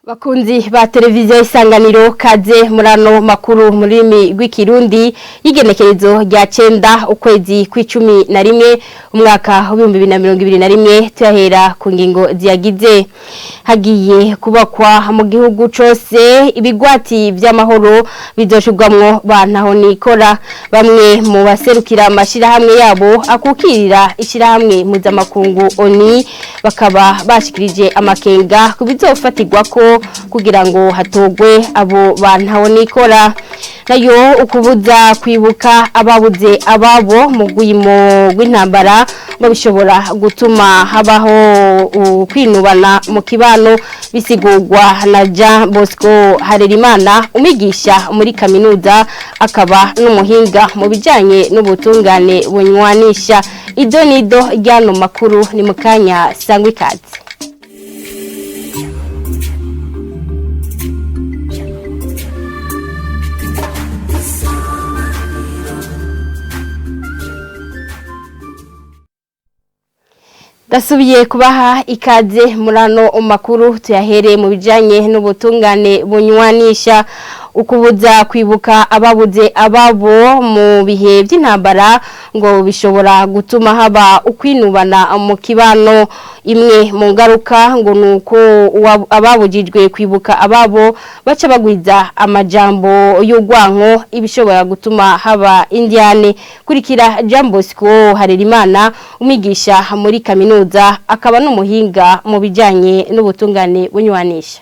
Bakunzi ba televiziyo Isanganiro, kaze murano makuru mu rurimi rw'ikirundi y'igenekerezo rya 9 ukwezi kw'11 umwaka wa 2021. Tuyahera ku ngingo ziyagize. Hagiye kubakwa mu gihugu cose ibigwati vy'amahoro bizoshirwamwo bantaho nikora. Bamwe mu baserukira amashirahamwe yabo akukirira ishirahamwe mpuzamakungu ONU bakaba bashikirije amakenga ku bizofatirwa ko kugira ngo hatogwe abo bantaho nikora. Nayo ukubuza kwibuka ababuze ababo mu rwimo rw'intambara ngo bishobora gutuma habaho kwinubana mu kibano, bisigurwa na Jean Bosco Harerimana, umwigisha muri kaminuza akaba n'umuhinga mu bijanye n'ubutungane bunywanisha. Ido nido ryano makuru ni mukanya, sangwa ikaze. Dasubiye kubaha ikaze murano makuru, tuyahere mu bijanye n'ubutungane bunywanisha. Ukubuza kwibuka ababuze ababo mu bihe by'intambara ngo bishobora gutuma haba ukwinubana mu kibano. Imwe mu ngaruka ngo nuko ababujijwe kwibuka ababo baca bagwiza amajambo y'urwanko, ibishobora gutuma haba indiane. Kurikira Jean Bosco Harerimana, umwigisha muri kaminuza akaba n'umuhinga mu bijanye n'ubutungane bunywanisha.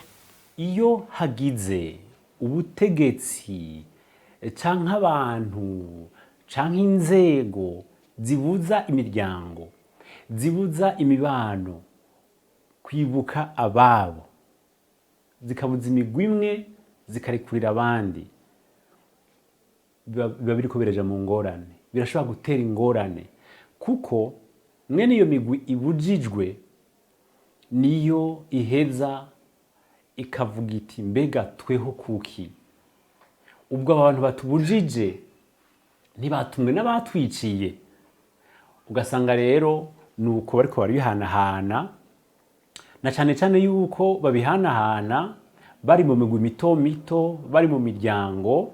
Iyo hagize ubutegetsi canke abantu canke inzego zibuza imiryango, zibuza imibano kwibuka ababo, zikabuza imigwi imwe zikarekurira abandi, biba biriko biraja mu ngorane, birashobora gutera ingorane, kuko mwene iyo migwi ibujijwe niyo iheza ikavuga iti: "Mbega tweho kuki ubwo aba bantu batubujije ntibatumwe n'abatwiciye?" Ugasanga rero nuko bariko barabihanahana, na cane cane yuko babihanahana bari mu migwi mito mito, bari mu miryango,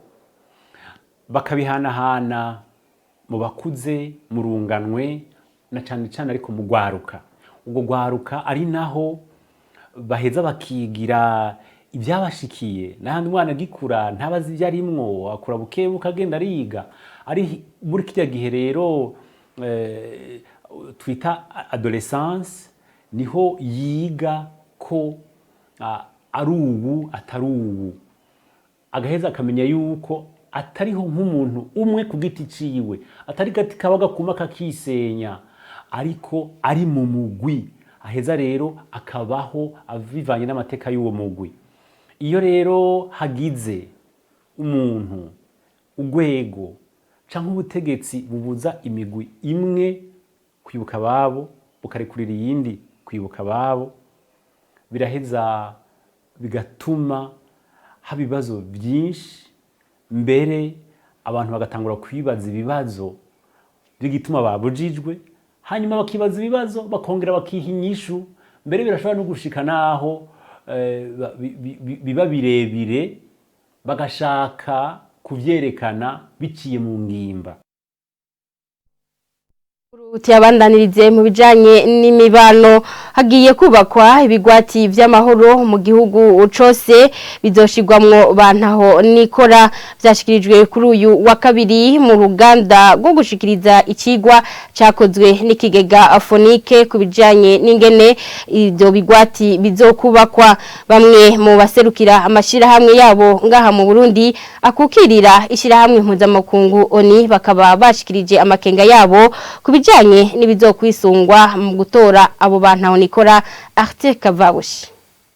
bakabihanahana mu bakuze, mu runganwe, na cane cane ariko mu rwaruka. Ubwo rwaruka ari naho baheza bakigira ibyabashikiye. N'ahandi umwana agikura ntabazi ibyo arimwo, akura bukebuke, agenda ariga. Ari muri kirya gihe rero twita adolescence, niho yiga ko ari ubu atari ubu, agaheza akamenya yuko atariho nk'umuntu umwe ku giti ciwe, atari gati kaba gakuma kakisenya, ariko ari mu mugwi. Aheza rero akabaho avivanye n'amateka y'uwo mugwi. Iyo rero hagize umuntu, urwego canke ubutegetsi bubuza imigwi imwe kwibuka ababo, bukarekurira iyindi kwibuka ababo, biraheza bigatuma haba ibibazo byinshi. Mbere abantu bagatangura kwibaza ibibazo by'igituma babujijwe, hanyuma bakibaza ibibazo, bakongera bakiha inyishu. Mbere birashobora no gushika naho biba birebire, bagashaka kuvyerekana biciye mu ngimba. Tuyabandanirize mu bijanye n'imibano. Hagiye kubakwa ibigwati vy'amahoro mu gihugu cose bizoshirwamwo bantaho nikora. Vyashikirijwe kuri uyu wa kabiri mu ruganda rwo gushikiriza icigwa cakozwe n'ikigega Fonike ku bijanye n'ingene ivyo bigwati bizokubakwa. Bamwe mu baserukira amashirahamwe yabo ngaha mu Burundi akukirira ishirahamwe mpuzamakungu ONU bakaba bashikirije amakenga yabo ku bijanye n'ibizokwisungwa mu gutora abo bantu nikora. Arte Kavabushi.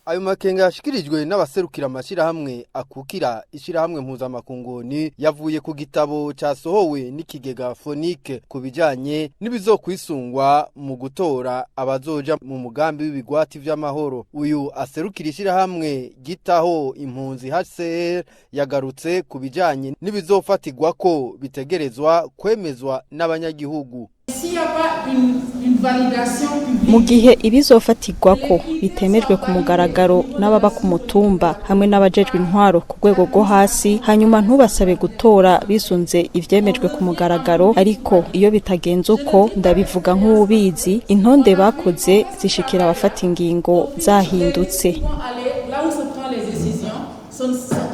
Ayo makenga yashikirijwe n'abaserukira amashirahamwe akukira ishirahamwe mpuzamakungu yavuye ku gitabo casohowe n'ikigega Fonike ku bijanye n'ibizokwisungwa mu gutora abazoja mu mugambi w'ibigwati vy'amahoro. Uyu aserukira ishirahamwe gitaho impunzi HCR yagarutse ku bijanye n'ibizofatirwa ko bitegerezwa kwemezwa n'abanyagihugu. S'il y a a pas une validation publique, Mu gihe ibizofatirwako bitemejwe ku mugaragaro n'ababa ku mutumba hamwe n'abajejwe intwaro ku rwego rwo hasi, hanyuma ntubasabe gutora bisunze ivyemejwe ku mugaragaro. Ariko iyo bitagenze uko, ndabivuga nk'uwubizi, intonde bakoze zishikira abafata ingingo zahindutse. vont aller là où se prend les décisions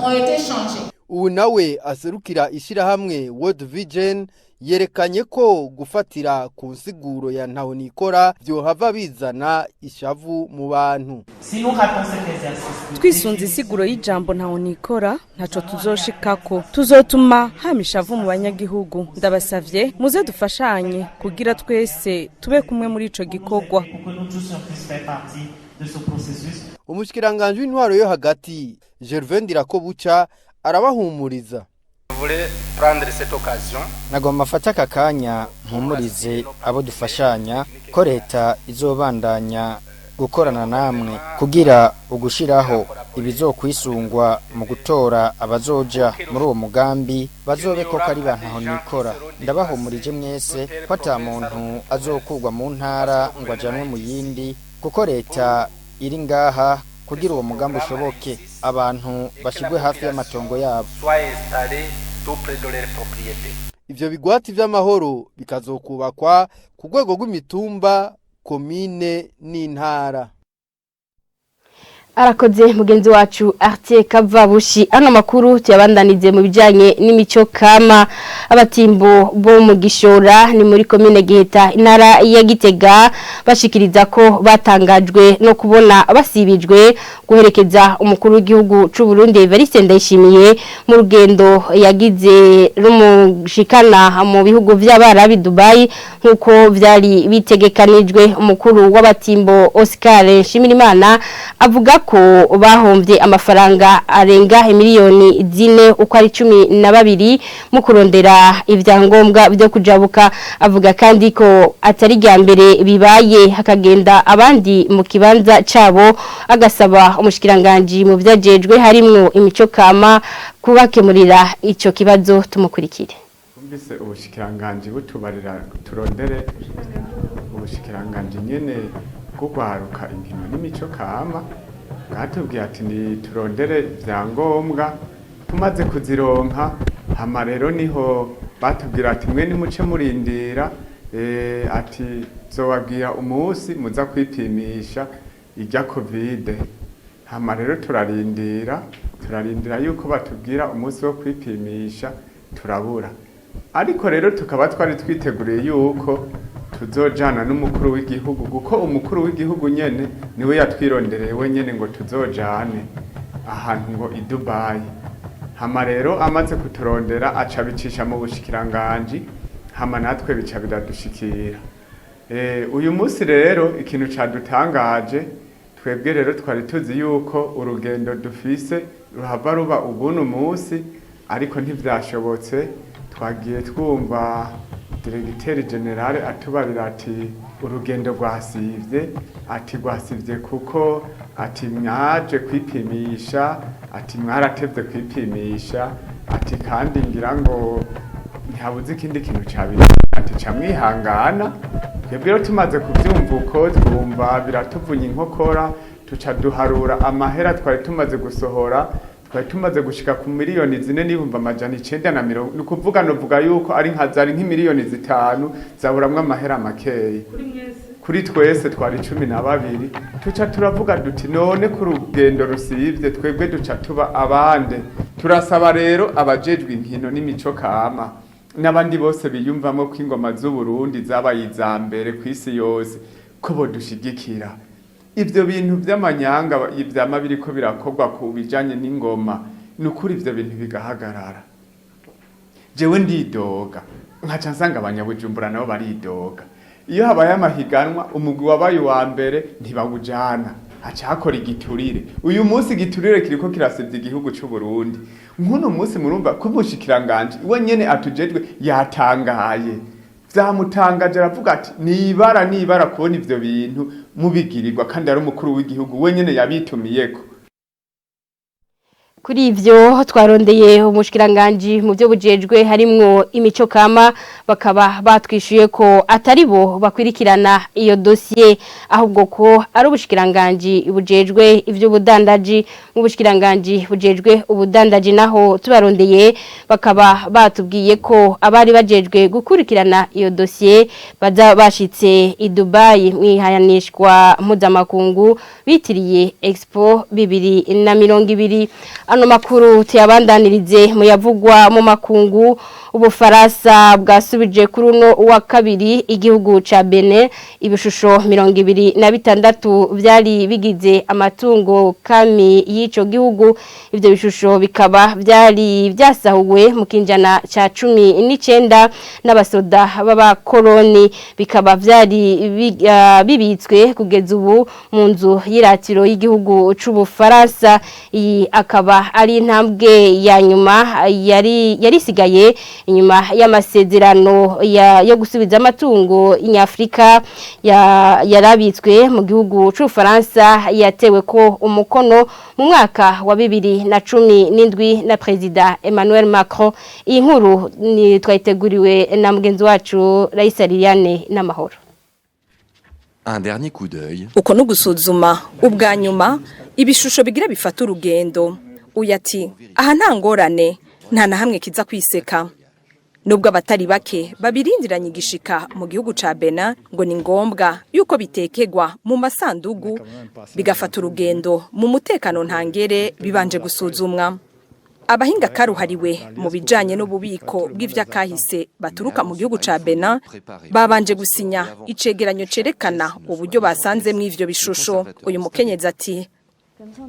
ont été changées. Ubu nawe aserukira ishyirahamwe World Vision yerekanye ko gufatira ku nsiguro ya ntahonikora byohava bizana ishavu mu bantu. Si nous ratons cet exercice de Twisunze isiguro y'ijambo ntaho nikora, ntaco tuzoshikako, tuzotuma hama ishavu mu banyagihugu. Ndabasavye muze dufashanye kugira twese tube kumwe muri ico gikorwa. pour que nous tous on puisse faire partie de ce processus. Umushikiranganji w'intwaro yo hagati, Gervais Ndirakobuca, arabahumuriza. Voulais prendre cette occasion Nagomba mfate aka kanya mpumurize abo dufashanya ko leta izobandanya gukorana namwe kugira ugushiraho ibizokwisungwa mu gutora abazoja muri uwo mugambi bazobe koko ari bantu nikora. Ndabahumurije mwese ko ata muntu azokurwa mu ntara ngo ajanwe mu yindi, kuko leta iri ngaha kugira uwo mugambi ushoboke, abantu bashigwe hafi y'amatongo yabo. Soit installés tout près de leur propriété. Ivyo bigwati vy'amahoro bikazokubakwa ku rwego rw'imitumba, komine n'intara. Arakoze mugenzi wacu Artie Kavabushi. Ano makuru tuyabandanize mu bijanye n'imico kama. Abatimbo bo mu Gishora, ni muri komine Giheta, intara ya Gitega, bashikiriza ko batangajwe no kubona basibijwe guherekeza umukuru w'igihugu c'u Burundi Evariste Ndayishimiye mu rugendo yagize rumushikana mu bihugu vy'Abarabi, Dubai, nkuko vyari bitegekanijwe. Umukuru w'abatimbo Oscar Nshimirimana avuga ko bahombye amafaranga arenga miliyoni 4 uko ari 12 mu kurondera ibyangombwa byo kujabuka. Avuga kandi ko atari rya mbere bibaye, hakagenda abandi mu kibanza cabo, agasaba umushikiranganji mu vyajejwe harimwo imico kama kubakemurira ico kibazo. Tumukurikire. Twumvise ubushikiranganji butubarira turondere ubushikiranganji nyene bwo gwaruka, inkino n'imico kama, bwatubwiye ati ni turondere vyangombwa. Tumaze kuzironka, hama rero niho batubwira ati mwe nimuce murindira, ati zobabwira umunsi muza kwipimisha irya Covid. Hama rero turarindira, turarindira yuko batubwira umunsi wo kwipimisha, turabura. Ariko rero tukaba twari twiteguriye yuko tuzojana n'umukuru w'igihugu, kuko umukuru w'igihugu nyene niwe yatwirondereye wenyene ngo tuzojane ahantu ngo i Dubai. Hama rero amaze kuturondera aca bicisha mu bushikiranganji, hama natwe bica biradushikira. Uyu munsi rero ikintu cadutangaje twebwe rero, twari tuzi yuko urugendo dufise ruhava ruba uguno munsi, ariko ntivyashobotse. Twagiye twumva directeur général atubarira ati urugendo rwasivye, ati rwasivye kuko ati mwaje kwipimisha, ati mwaratevye kwipimisha, ati kandi ngira ngo ntihabuze ikindi kintu cabiri, ati ca mwihangana. Twebwe rero tumaze kuvyumva uko, twumva biratuvunya inkokora, tuca duharura amahera twari tumaze gusohora. Twari tumaze gushika ku 4,990,000, ni ukuvuga novuga yuko ari nka zari nk'5 miliyoni zaburamwo amahera makeyi kuri twese, twari 12. Tuca turavuga duti none ku rugendo rusivye twebwe duca tuba abande? Turasaba rero abajejwe inkino n'imico kama n'abandi bose biyumvamo ko ingoma z'Uburundi zabaye iza mbere ku isi yose ko bodushigikira. Ivyo bintu vy'amanyanga vyama biriko birakorwa ku bijanye n'ingoma, ni ukuri ivyo bintu bigahagarara. Jewe ndidoga, nkaca nsanga abanyabujumbura nabo baridoga. Iyo habaye amahiganwa, umugwi wabaye uwa mbere ntibawujana, haca hakora igiturire. Uyu munsi igiturire kiriko kirasevya igihugu c'u Burundi. Nk'uno munsi murumva ko umushikiranganji we nyene atujejwe yatangaye, vyamutangaje, aravuga ati nibara nibara kubona ivyo bintu mubigirirwa kandi ari umukuru w'igihugu we nyene yabitumiyeko. Kuri ivyo twarondeye umushikiranganji mu byo bujejwe harimwo imico kama, bakaba batwishuye ko atari bo bakwirikirana iyo dossier, ahubwo ko ari ubushikiranganji bujejwe ivy'ubudandaji. Mu bushikiranganji bujejwe ubudandaji naho tubarondeye, bakaba batubwiye ko abari bajejwe gukurikirana iyo dossier baza bashitse i Dubai mwihayanishwa mpuzamakungu bitiriye Expo 2020. Ano makuru tuyabandanirize mu yavugwa mu makungu. Ubufaransa bwasubije kuri uno wa kabiri igihugu ca Benin ibishusho 26 vyari bigize amatungo kami y'ico gihugu. Ivyo bishusho bikaba vyari vyasahuwe mu kinjana ca 19 n'abasoda b'abakoroni, bikaba vyari bibitswe kugeza ubu mu nzu y'iratiro y'igihugu c'Ubufaransa. Iyi akaba ari intambwe ya nyuma yari yarisigaye inyuma y'amasezerano yo gusubiza amatungo inyafrika yarabitswe mu gihugu c'Ubufaransa, yatewe ko umukono mu mwaka wa 2017 na President Emmanuel Macron. Iyi nkuru ni twayiteguriwe na mugenzi wacu Raisa Liliane n'Amahoro. Un dernier coup d'œil. Uko no gusuzuma ubwa nyuma ibishusho bigira bifata urugendo. Uyu ati aha nta ngorane, nta na hamwe kiza kwiseka. Nubwo abatari bake babirindiranye igishika mu gihugu ca Benin, ngo ni ngombwa yuko bitekegwa mu masandugu bigafata urugendo mu mutekano ntangere, bibanje gusuzumwa. Abahinga karuhariwe mu bijanye n'ububiko bw'ivyakahise baturuka mu gihugu ca Benin babanje gusinya icegeranyo cerekana uburyo basanzemwo ivyo bishusho. Uyu mukenyezi ati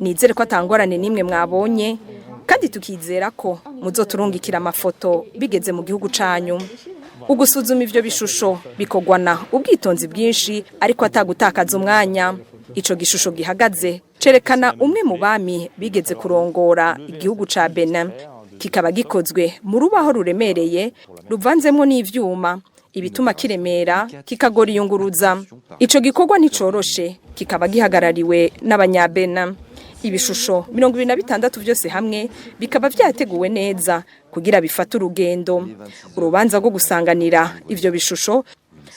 nizere ko atangorane nimwe mwabonye, kandi tukizera ko muzoturungikira amafoto bigeze mu gihugu canyu. Ugusuzuma ivyo bishusho bikogwana ubwitonzi bwinshi, ariko atagutakaza umwanya. Ico gishusho gihagaze cerekana umwe mu bami bigeze kurongora igihugu ca Benin, kikaba gikozwe mu rubaho ruremereye ruvanzemwo n'ivyuma, ibituma kiremera kikagora iyunguruza. Ico gikorwa nticoroshe, kikaba gihagarariwe n'abanyabena. Ibishusho 26 vyose hamwe bikaba vyateguwe neza kugira bifate urugendo. Urubanza rwo gusanganira ivyo bishusho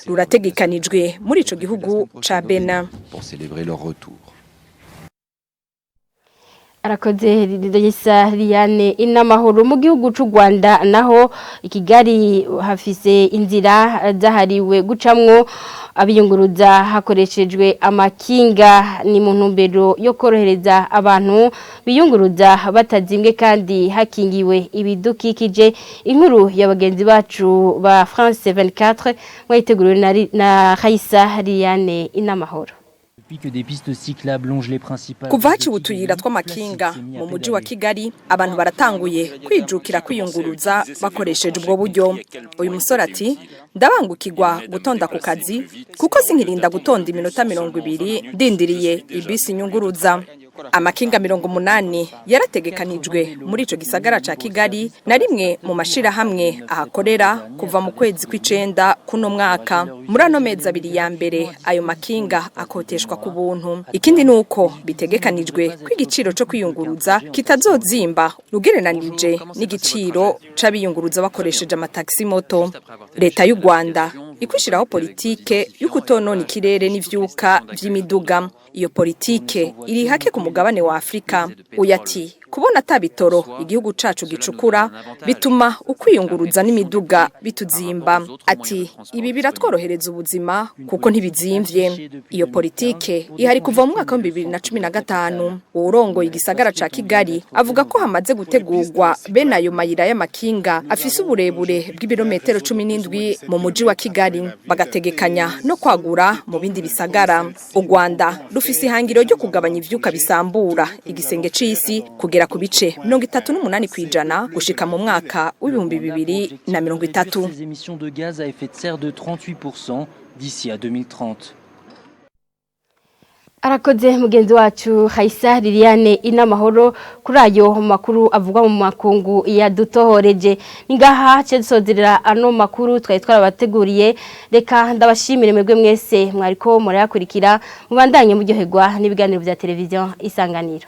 rurategekanijwe muri ico gihugu ca Benin. Pour célébrer leur retour. Arakoze Ridisa Liliane Inamahoro. Mu gihugu c'u Rwanda naho, i Kigali hafise inzira zahariwe gucamwo abiyunguruza hakoreshejwe amakinga. Ni mu ntumbero yo korohereza abantu biyunguruza batazimbwe kandi hakingiwe ibidukikije. Inkuru ya bagenzi bacu ba France 24, mwayiteguriwe na Raisa Liliane Inamahoro. Kuva haciwe utuyira tw'amakinga mu muji wa Kigali, abantu baratanguye kwijukira kwiyunguruza bakoresheje ubwo buryo. Uyu musore ati ndabangukirwa gutonda ku kazi, kuko sinkirinda gutonda iminota 20 ndindiriye ibisi inyunguruza. Amakinga 80 yarategekanijwe muri ico gisagara ca Kigali na rimwe mu mashirahamwe ahakorera kuva mu kwezi kw'icenda kuno mwaka. Muri ano mezi 2 ya mbere ayo makinga akoteshwa ku buntu. Ikindi nuko bitegekanijwe ko igiciro co kwiyunguruza kitazozimba ugereranije n'igiciro c'abiyunguruza bakoresheje amataxi moto. Leta y'u Rwanda ikwishiraho politike y'ukutonona ikirere n'ivyuka vy'imiduga. Iyo politike iri hake ku mugabane wa Afrika. Uyu ati kubona atabitoro igihugu cacu gicukura bituma ukwiyunguruza n'imiduga bituzimba. Ati ibi biratworohereza ubuzima kuko ntibizimvye. Iyo politike ihari kuva mu mwaka wa 2015. Uwurongoye igisagara ca Kigali avuga ko hamaze gutegurwa bene ayo mayira y'amakinga afise uburebure bw'ibirometero 17 mu muji wa Kigali, bagategekanya no kwagura mu bindi bisagara. U Rwanda rufise ihangiro ryo kugabanya ivyuka bisambura igisenge c'isi kugera ku bice 38% gushika mu mwaka w'2030. Ces émissions de gaz à effet de serre de 38% d'ici à 2030. Arakoze mugenzi wacu Haisa Liliane Inamahoro kuri ayo makuru avugwa mu makungu yadutohoreje. Ningaha cedusozerera ano makuru twari twarabateguriye. Reka ndabashimire mwebwe mwese mwariko murayakurikira, mubandanye muryoherwa n'ibiganiro vya televiziyo Isanganiro.